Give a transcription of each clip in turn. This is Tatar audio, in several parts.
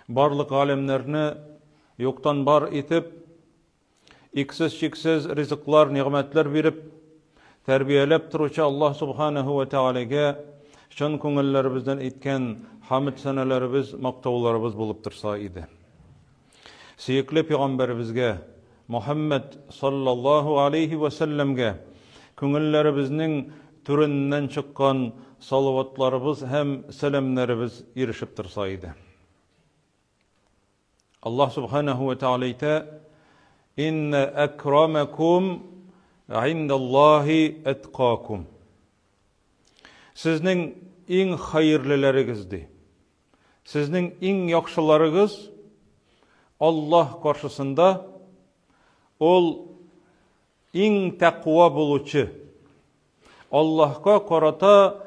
Барлык галәмнәрне юктан бар итеп, иксез-чиксез ризыклар, нигъмәтләр биреп, тәрбияләп торучы Аллаһ Субханаһу ва Тәгаләгә чын күңелләребездән әйткән хамд сәнәләребез, мактауларыбыз булып торса иде. Сөекле пәйгамбәребезгә, Мухәммәд саллаллаһу алейһи вә сәлләмгә күңелләребезнең түреннән чыккан салаватларыбыз һәм сәламнәребез ирешеп торса иде. Аллаһ Субханаһу ва Тәгалә әйтә: "Инна акрамакум индаллаһи аткакум." Сезнең иң хәерлеләрегез ди. Сезнең иң яхшыларыгыз Аллаһ каршысында ул иң тәкъва булучы. Аллаһка карата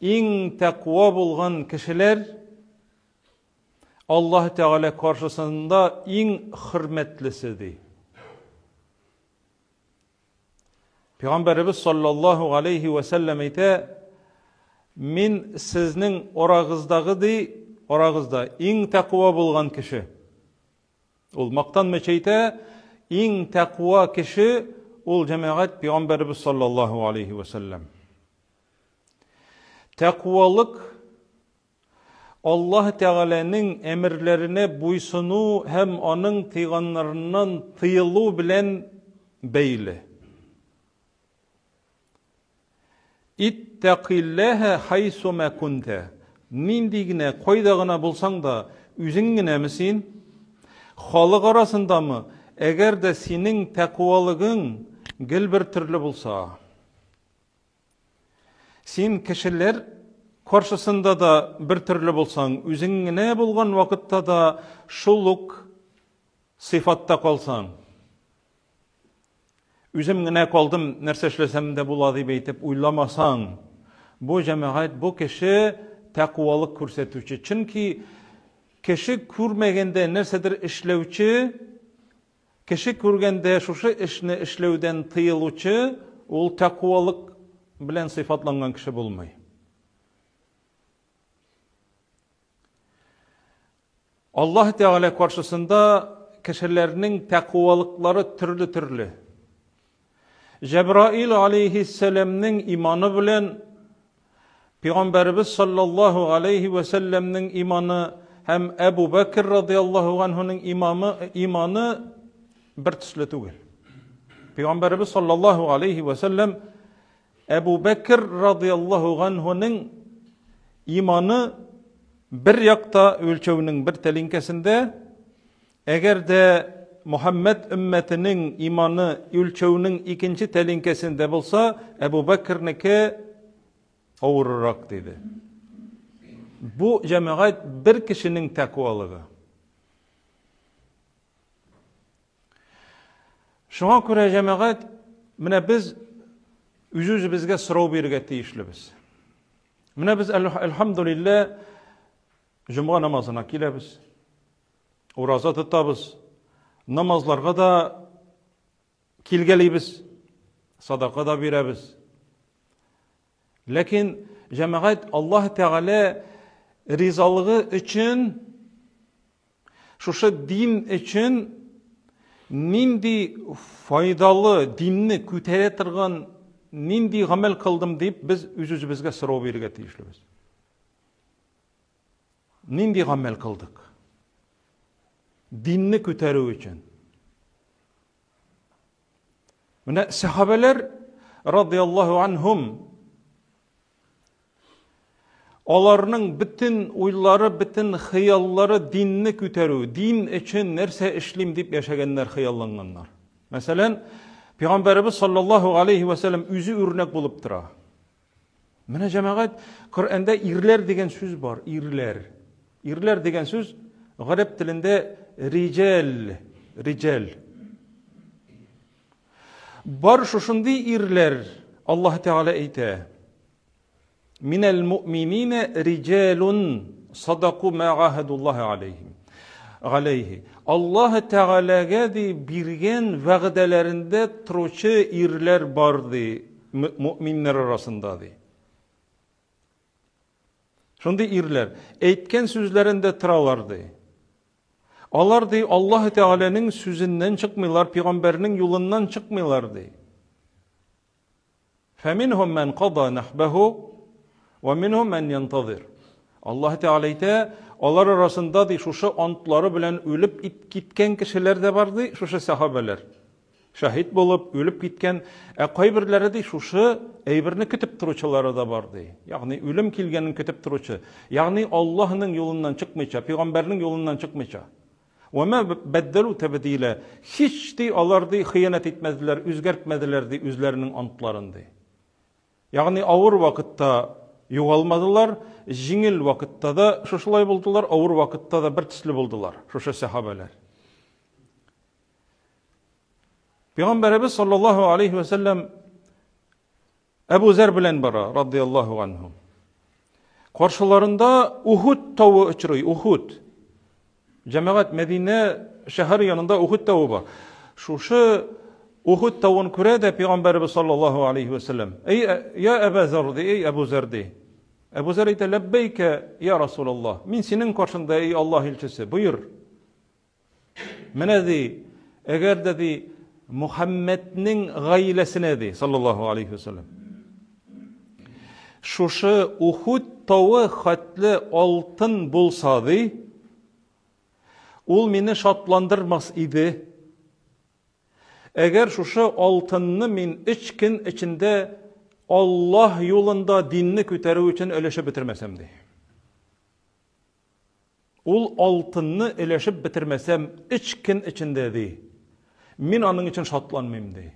иң тәкъва булган кешеләр Аллаһ Тәгалә каршысында иң хөрмәтлесе ди. Пәйгамбәребез саллаллаһу алейхи вә сәлләм әйтә, мин сезнең арагыздагы ди, арагызда иң тәкъва булган кеше. Ул мактанмыйча әйтә, иң тәкъва кеше ул җәмәгать пәйгамбәребез саллаллаһу алейхи вә сәлләм. Тәкъвалык Аллаһ Тәгаләнең әмерләренә буйсыну һәм аның тыйганнарыннан тыелу белән бәйле. Иттәкыйлләһә хайсу ма кунтә. Нинди генә, кайда гына булсаң да, үзең генәме син? Халык арасындамы? Әгәр дә синең тәкъвалыгың гел бер төрле булса, Син кешеләр каршысында да бер төрле булсаң, үзең генә булган вакытта да шул ук сыйфатта калсаң, үзем генә калдым, нәрсә эшләсәм дә була дип әйтеп уйламасаң, бу җәмәгать, бу кеше тәкъвалык күрсәтүче. Чөнки кеше күрмәгәндә нәрсәдер эшләүче Кеше күргәндә шушы эшне эшләүдән тыелучы, ул тәкъвалык белән сыйфатланган кеше булмый. Аллаһ Тәгалә каршысында кешеләрнең тәкъвалыклары төрле-төрле. Җәбраил алейһиссәламнең иманы белән Пәйгамбәребез саллаллаһу алейһи вә сәлләмнең иманы һәм Әбу Бәкр радиаллаһу анһуның имамы иманы бер төсле түгел. Пәйгамбәребез саллаллаһу алейһи вә сәлләм Әбу Бәкр радиаллаһу анһуның иманы бер якта үлчәүнең бер тәлинкәсендә, әгәр дә Мухаммәд өммәтенең иманы үлчәүнең икенче тәлинкәсендә булса, Әбу Бәкрнеке авыррак диде. Бу җәмәгать бер кешенең тәкъвалыгы. Шуңа күрә җәмәгать менә без үз-үзебезгә сорау бирергә тиешлебез. Менә без әлхәмдулиллә җомга намазына киләбез. Ураза тотабыз. Намазларга да килгәлибез. Садака да бирәбез. Ләкин җәмәгать Аллаһ Тәгалә ризалыгы өчен шушы дин өчен нинди файдалы динне күтәрә торган нинди гамәл кылдым дип без үз-үзебезгә сорау бирергә тиешлебез. Нинди гамәл кылдык? Динне күтәрү өчен. Менә сәхабәләр радиаллаһу анһум аларның бөтен уйлары, бөтен хыяллары динне күтәрү, дин өчен нәрсә эшлим дип яшәгәннәр, хыялланганнар. Мәсәлән, Пәйгамбәребез саллаллаһу алейхи ва сәлләм үзе үрнәк булып тора. Менә җәмәгать, Коръәндә ирләр дигән сүз бар, ирләр. Ирләр дигән сүз гарәп телендә риҗәл, риҗәл. Бар шушындый ирләр, Аллаһ Тәгалә әйтә. Минәл муъминина риҗалун садаку ма ахадуллаһ алейхим. Галәйһи. Аллаһ Тәгаләгә ди биргән вәгъдәләрендә торучы ирләр бар ди. Мөэминнәр арасында, ди. Шундый ирләр, әйткән сүзләрендә торалар, ди. Алар ди Аллаһ Тәгаләнең сүзеннән чыкмыйлар, пәйгамбәрнең юлыннан чыкмыйлар ди. Фәминһум мән када нахбаху ва минһум мән янтазир. Аллаһ Тәгалә әйтә, алар арасында ди шушы антлары белән үлеп киткән кешеләр дә бар ди, шушы сахабәләр. Шаһит булып үлеп киткән, ә кайберләре ди шушы әйберне көтеп торучылары да бар ди. Ягъни үлем килгәнен көтеп торучы. Ягъни Аллаһның юлыннан чыкмыйча, пәйгамбәрнең юлыннан чыкмыйча. Вә мә бәддәлү тәбдилә. Һич ди алар ди хыянәт итмәделәр, үзгәртмәделәр ди үзләренең антларын ди. Ягъни авыр вакытта югалмадылар, җиңел вакытта да шушылай булдылар, авыр вакытта да бер төсле булдылар шушы сәхабәләр. Пәйгамбәребез саллаллаһу алейхи ва сәлләм Әбу Зәр белән бара, радияллаһу анһу. Каршыларында Ухуд тавы очрый, Ухуд. Җәмәгать Мәдинә шәһәре янында Ухуд тавы бар. Шушы Ухуд тавын күрә дә пәйгамбәребез саллаллаһу алейхи ва сәлләм. Эй, я Әбә Зәр ди, эй Әбу Зәр ди. Әбу Зәр әйтә, ләббәйкә, я Расулаллаһ. Мин синең каршыңда, эй Аллаһ илчесе, боер. Менә ди, әгәр дә ди Мухаммеднең гаиләсенә ди, саллаллаһу алейхи вәсәлләм. Шушы Ухуд тавы хәтле алтын булса ди, ул мине шатландырмас иде. Әгәр шушы алтынны мин өч көн эчендә Аллаһ юлында динне күтәрү өчен өләшеп бетермәсәм ди. Ул алтынны өләшеп бетермәсәм, өч көн эчендә, ди, мин аның өчен шатланмыйм, ди.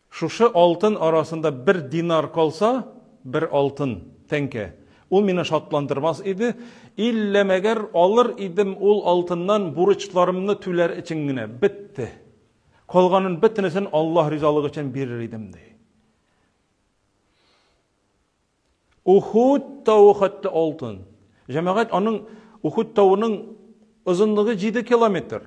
Шушы алтын арасында бер динар калса, бер алтын тәңкә, ул мине шатландырмас иде, иллә мәгәр алыр идем ул алтыннан бурычларымны түләр өчен генә, бетте. Калганын бөтенесен Аллаһ ризалыгы өчен бирер идем, ди. Ухуд тавы хәтта алтын. Җәмәгать аның Ухуд тавының озынлыгы 7 километр.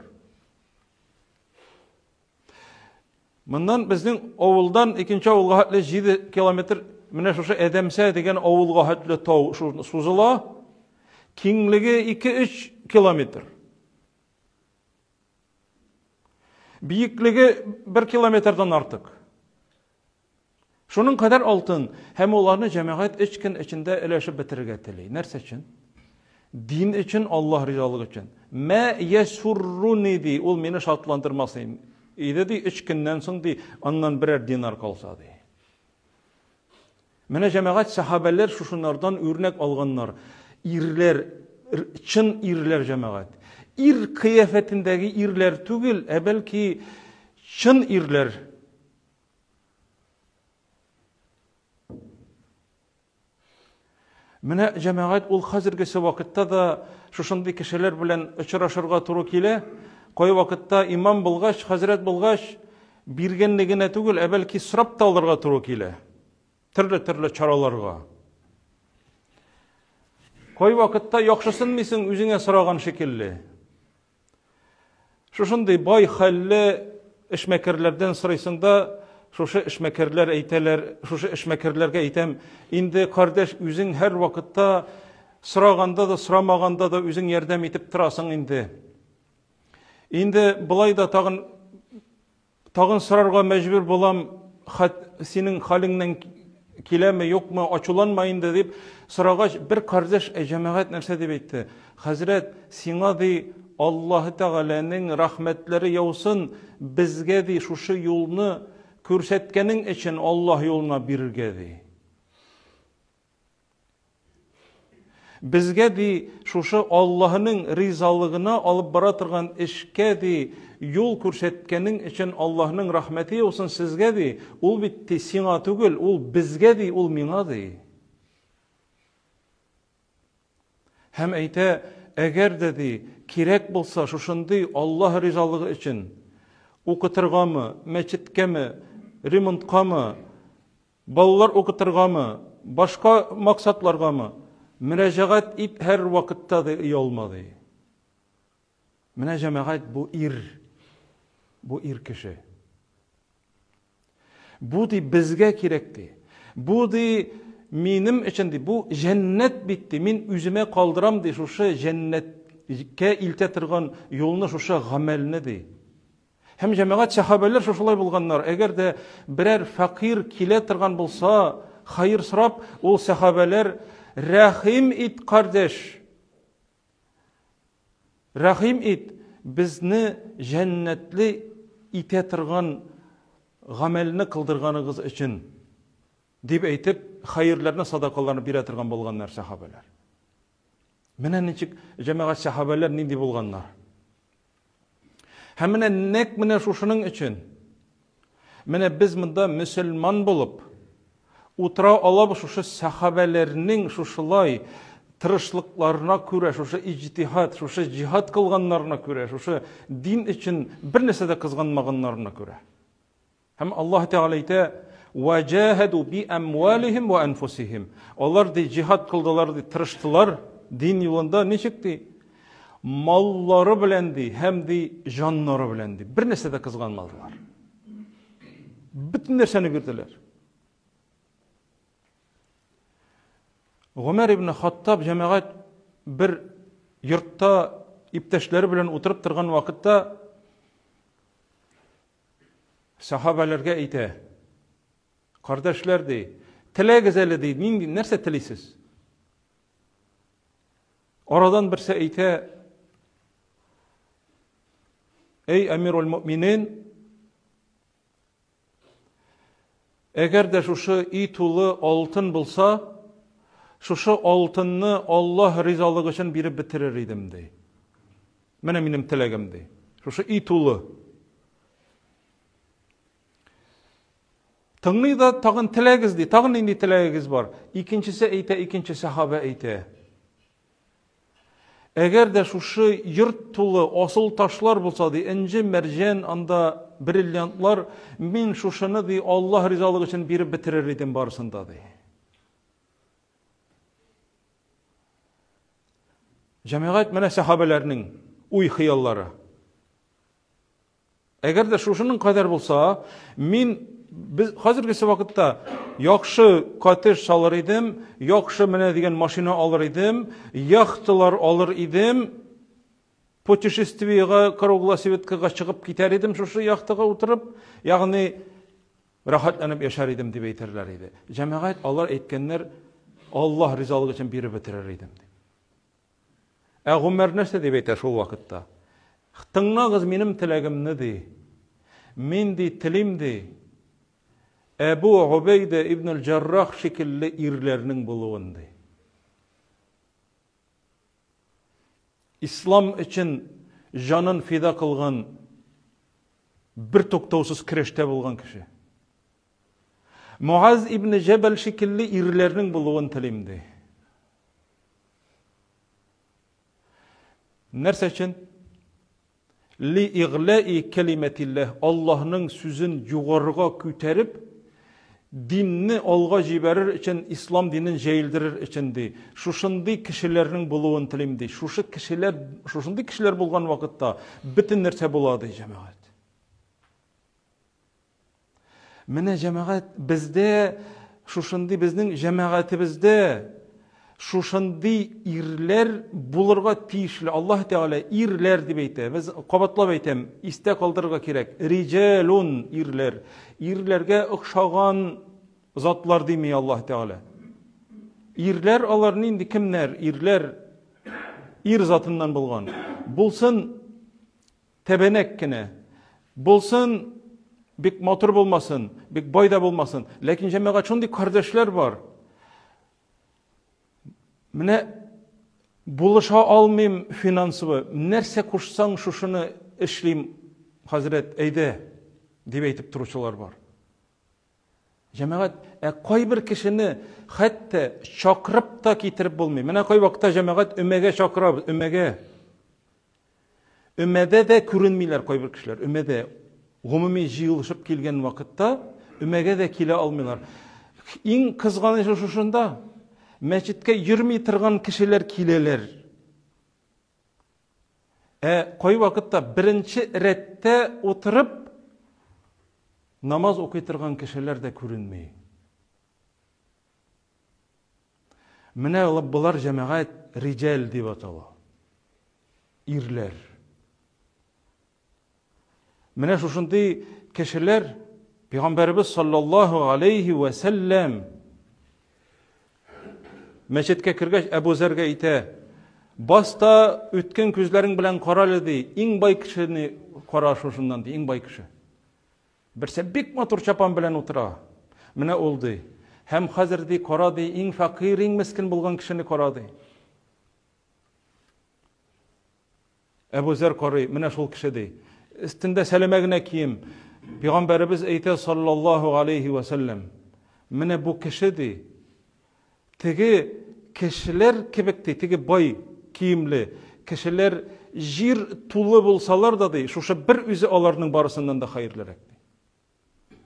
Моннан безнең авылдан икенче авылга хәтле 7 километр менә шушы Әдәмсә дигән авылга хәтле тау сузыла. Киңлеге 2-3 километр. Биеклеге 1 километрдан артык. Шуның кадәр алтын һәм уларны җәмәгать өч көн эчендә өләшеп бетерергә тели. Нәрсә өчен? Дин өчен, Аллаһ ризалыгы өчен. Мә ясурруни ди, ул мине шатландырмас иде ди, өч көннән соң ди, аннан берәр динар калса ди. Менә җәмәгать сәхабәләр шушынардан үрнәк алганнар. Ирләр, чын ирләр җәмәгать. Ир кыяфәтендәге ирләр түгел, ә бәлки чын ирләр. Менә җәмәгать ул хәзергесе вакытта да шушындый кешеләр белән очрашырга туры килә. Кай вакытта имам булгач, хәзрәт булгач, биргәнне генә түгел, ә бәлки сорап та алырга туры килә. Төрле-төрле чараларга. Кай вакытта яхшысынмыйсың үзеңә сораган шикелле. Шушындый бай хәлле эшмәкәрләрдән сорыйсың да, шушы эшмәкәрләр әйтәләр, шушы эшмәкәрләргә әйтәм, инде кардәш үзең һәр вакытта сораганда да, сорамаганда да үзең ярдәм итеп торасың инде. Инде болай да тагын Тагын сорарга мәҗбүр булам, хат, синең хәлеңнән киләме, юкмы, ачуланма инде дип сорагач, бер кардәш ә җәмәгать нәрсә дип әйтте? Хәзрәт, сиңа ди Аллаһы Тәгаләнең рәхмәтләре яусын, безгә ди шушы юлны күрсәткәнең өчен Аллаһ юлына бирергә ди. Безгә ди шушы Аллаһының ризалыгына алып бара торган эшкә ди юл күрсәткәнең өчен Аллаһның рәхмәте яусын сезгә ди. Ул бит ди сиңа түгел, ул безгә ди, ул миңа ди. Һәм әйтә, әгәр дә ди кирәк булса шушындый Аллаһ ризалыгы өчен укытыргамы, мәчеткәме, ремонткамы, Балалар укытыргамы, башка максатларгамы, мөрәҗәгать ит һәрвакытта ди, оялма ди. Менә җәмәгать бу ир, бу ир кеше. Бу ди безгә кирәк ди. Бу ди минем өчен ди, бу җәннәт бит ди, мин үземә калдырам ди, шушы җәннәткә илтә торган юлны, шушы гамәлне ди. Һәм җәмәгать сәхабәләр шушылай булганнар. Әгәр дә берәр фәкыйрь килә торган булса, хәер сорап, ул сәхабәләр рәхим ит, кардәш. Рәхим ит, безне җәннәтле итә торган гамәлне кылдырганыгыз өчен, дип әйтеп, хәерләрне, садакаларны бирә торган булганнар сәхабәләр. Менә ничек җәмәгать сәхабәләр нинди булганнар. Һәм менә нәкъ менә шушының өчен менә без монда мөселман булып утыра алабыз шушы сәхабәләрнең шушылай тырышлыкларына күрә, шушы иҗтиһад, шушы җиһад кылганнарына күрә, шушы дин өчен бер нәрсә дә кызганмаганнарына күрә. Һәм Аллаһ Тәгалә әйтә, «Ваҗаһаду би амвалихим ва анфусихим». Алар ди җиһад кылдылар ди, тырыштылар дин юлында ничек ди? Маллары белән ди, һәм ди җаннары белән ди. Бер нәрсә дә кызганмадылар. Бөтен нәрсәне бирделәр. Гомәр ибн Хаттаб җәмәгать бер йортта иптәшләре белән утырып торган вакытта Сәхабәләргә әйтә, Кардәшләр, ди, теләгез әле, ди, нинди, нәрсә телисез? Арадан берсе әйтә, Әй, әмирул мөминин, әгәр дә шушы өй тулы алтын булса, шушы алтынны Аллаһ ризалыгы өчен биреп бетерер идем, ди. Менә минем теләгем, ди. Шушы өй тулы. Тыңлый да тагын теләгез, ди. Тагын нинди теләгегез бар? Икенчесе әйтә, икенче сахаба әйтә. Әгәр дә шушы йорт тулы асыл ташлар булса, ди, энҗе, мәрҗән, анда бриллиантлар, мин шушыны, ди, Аллаһ ризалыгы өчен биреп бетерер идем барысын да, ди. Җәмәгать менә сәхабәләрнең уй-хыяллары. Әгәр дә шушының кадәр булса, мин без хәзергесе вакытта яхшы коттедж салыр идем, яхшы менә дигән машина алыр идем, яхталар алыр идем, путешествиега, круглосветкага чыгып китәр идем шушы яхтага утырып, ягъни Рәхәтләнеп яшәр идем, дип әйтерләр иде. Җәмәгать, алар әйткәннәр, Аллаһ ризалыгы өчен биреп бетерер идем, дип. Ә Гомәр нәрсә дип әйтә шул вакытта? Тыңлагыз минем теләгемне, ди. Мин, ди, телим, ди, Әбу Губәйдә ибн Җаррах шикелле ирләрнең булуын, ди. Ислам өчен җанын фида кылган бер туктаусыз көрәштә булган кеше. Муаз ибн Җәбәл шикелле ирләрнең булуын телим ди. Нәрсә өчен? Ли иглаи кәлимәтилләһ, Аллаһның сүзен югарыга күтәреп, динне алга җибәрер өчен, ислам динен җәелдерер өчен ди. Шушындый кешеләрнең булуын телим ди. Шушы кешеләр, шушындый кешеләр булган вакытта бөтен нәрсә була ди җәмәгать. Менә җәмәгать бездә шушындый безнең җәмәгатебездә шушындый ирләр булырга тиешле. Аллаһ Тәгалә ирләр дип әйтә. Без кабатлап әйтәм, истә калдырырга кирәк. Риҗалун ирләр. Ирләргә охшаган затлар дими Аллаһ Тәгалә. Ирләр алар нинди кемнәр? Ирләр ир затыннан булган. Булсын Тәбәнәк кенә. Булсын, бик матур булмасын, бик бай да булмасын. Ләкин җәмәгать шундый кардәшләр бар. Менә булыша алмыйм финансово. Нәрсә кушсаң, шушыны эшлим, хәзрәт, әйдә, дип әйтеп торучылар бар. Җәмәгать, ә кайбер кешене хәтта чакырып та китереп булмый. Менә кайвакытта җәмәгать өмәгә чакырабыз, өмәгә. Өмәдә дә күренмиләр кайбер кешеләр. Өмәдә гомуми җыелышып килгән вакытта өмәгә дә килә алмыйлар. Иң кызганычы шушында, мәчеткә йөрми торган кешеләр киләләр. Ә кайвакытта беренче рәттә утырып намаз укый торган кешеләр дә күренми. Менә болар җәмәгать риҗәл дип атала. Ирләр. Менә шушындый кешеләр Пәйгамбәребез саллаллаһу алейхи вә сәлләм мәчеткә кергәч Әбу Зәргә әйтә: "Баста үткен күзләрең белән кара әле, ди, иң бай кешене кара шушыннан, ди, иң бай кеше. Берсе бик матур чапан белән утыра. Менә ул, ди. Һәм хәзер, ди, кара, ди, иң фәкыйрь, иң мескен булган кешене кара, ди. Әбу Зәр карый, менә шул кеше, ди. Өстендә сәләмә генә кием. Пәйгамбәребез әйтә, саллаллаһу алейхи ва сәлләм, менә бу кеше, ди, теге кешеләр кебек, ди, теге бай киемле кешеләр җир тулы булсалар да, ди, шушы бер үзе аларның барысыннан да хәерлерәк, ди.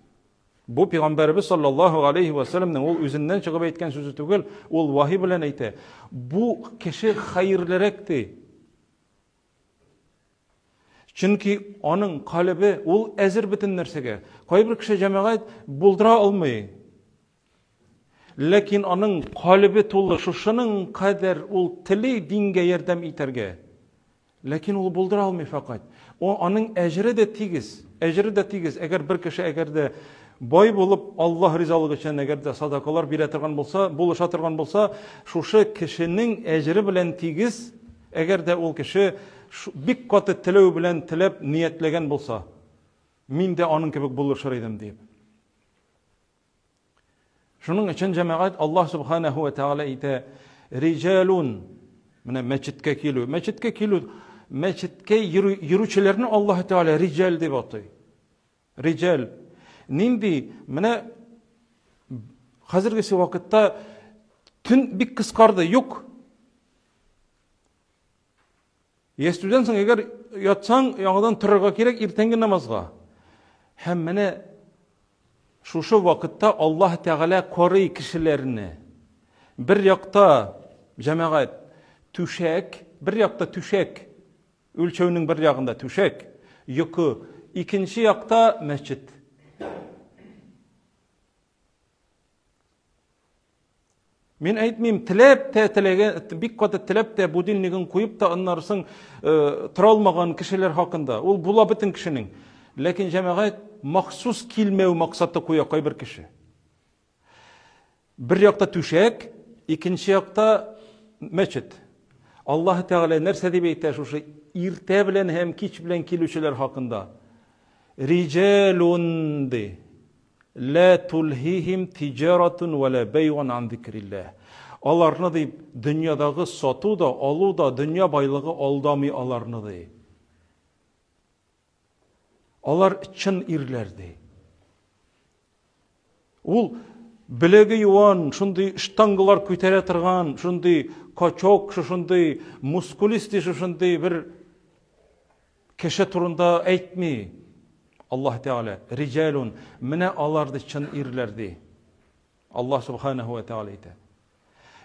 Бу пәйгамбәребез саллаллаһу алейхи ва сәлләмнең ул үзеннән чыгып әйткән сүзе түгел, ул вахи белән әйтә. Бу кеше хәерлерәк ди. Чөнки аның калебе ул әзер бөтен нәрсәгә. Кайбер кеше җәмәгать булдыра алмый. Ләкин аның калебе тулы, шушының кадәр ул тели дингә ярдәм итәргә. Ләкин ул булдыра алмый фәкать. О, аның әҗере дә тигез. Әҗере дә тигез. Әгәр бер кеше әгәр дә бай булып Аллаһ ризалыгы өчен әгәр дә садакалар бирә торган булса, булыша торган булса, шушы кешенең әҗере белән тигез, әгәр дә ул кеше бик каты теләү белән теләп ниятләгән булса, мин дә аның кебек булышыр идем дип. Шуның өчен җәмәгать Аллаһ субханаһу ва тааля әйтә, риҗалун менә мәчеткә килү, мәчеткә килү, мәчеткә йөрүчеләрне Аллаһ Тааля риҗал дип атый. Риҗал. Нинди? Менә хәзергесе вакытта төн бик кыскарды, юк. Ястүдән соң әгәр ятсаң, яңадан торырга кирәк иртәнге намазга. Һәм менә шушы вакытта Аллаһ Тәгалә карый кешеләрне. Бер якта җәмәгать түшәк, бер якта түшәк, үлчәүнең бер ягында түшәк, йокы, икенче якта мәчет. Мин әйтмим, теләп тә теләгән, бик каты теләп тә будильнигын куеп та аннары соң э, тора алмаган кешеләр хакында. Ул була бөтен кешенең. Ләкин җәмәгать махсус килмәү максаты куя кайбер кеше. Бер якта түшәк, икенче якта мәчет. Аллаһ Тәгалә нәрсә дип әйтә шушы иртә белән һәм кич белән килүчеләр хакында? Риҗалун ди. Лә тулһихим тиҗаратун вә лә бәйгун ан зикрилләһ. Аларны, ди, дөньядагы сату да, алу да, дөнья байлыгы алдамый аларны, ди. Алар чын ирләр, ди. Ул белеге юан, шундый штангалар күтәрә торган, шундый качок, шушындый мускулистый, шушындый бер Кеше турында әйтми Аллаһ Тәгалә. Риҗалун, менә алар ди чын ирләр ди. Аллаһ субханаһу ва тәгалә әйтә.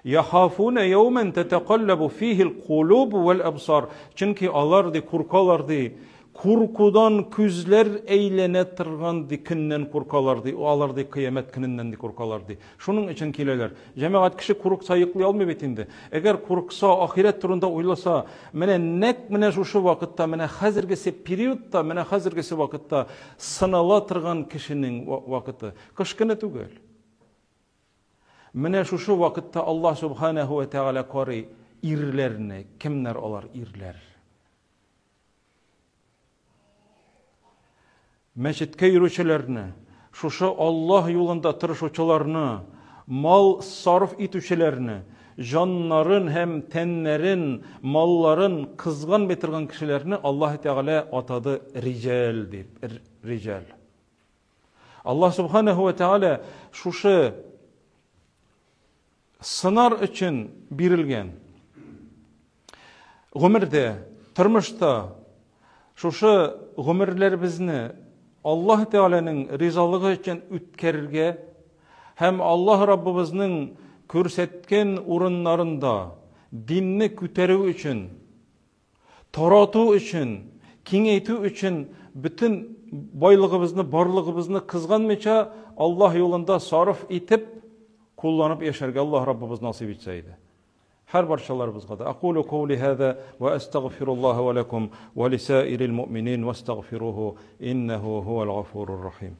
Яхафуна яуман татақаллабу фихи алкулуб вал абсар. Чөнки алар ди куркалар ди. Куркудан күзләр әйләнә торган ди көннән куркалар ди. Алар ди кыямәт көненнән ди куркалар ди. Шуның өчен киләләр. Җәмәгать кеше курыкса йоклый алмый бит инде. Әгәр курыкса, ахирәт турында уйласа, менә нәкъ менә шушы вакытта, менә хәзергесе периодта, менә хәзергесе вакытта сынала торган кешенең вакыты. Кыш көне түгел. Менә шушы вакытта Аллаһ субханаһу ва тәгалә карый ирләрне, кемнәр алар ирләр? Мәчеткә йөрүчеләрне, шушы Аллаһ юлында тырышучыларны, мал сарыф итүчеләрне, җаннарын һәм тәннәрен, малларын кызганмый торган кешеләрне Аллаһ Тәгалә атады риҗәл дип, риҗәл. Аллаһ Субханаһу ва Тәгалә шушы сынар өчен бирелгән гомердә, тормышта шушы гомерләребезне Аллаһ Тәгаләнең ризалыгы өчен үткәрергә һәм Аллаһ Раббыбызның күрсәткән урыннарында динне күтәрү өчен, тарату өчен, киңәйтү өчен бөтен байлыгыбызны, барлыгыбызны кызганмыйча Аллаһ юлында сарыф итеп, кулланып яшәргә Аллаһ Раббыбыз насыйп итсә иде. Һәр барчаларыбызга да. Акулу каули һаза ва астагфируллаһа ва лакум ва лисаирил муъминин вастагфируху иннаху хуал гафурур рахим.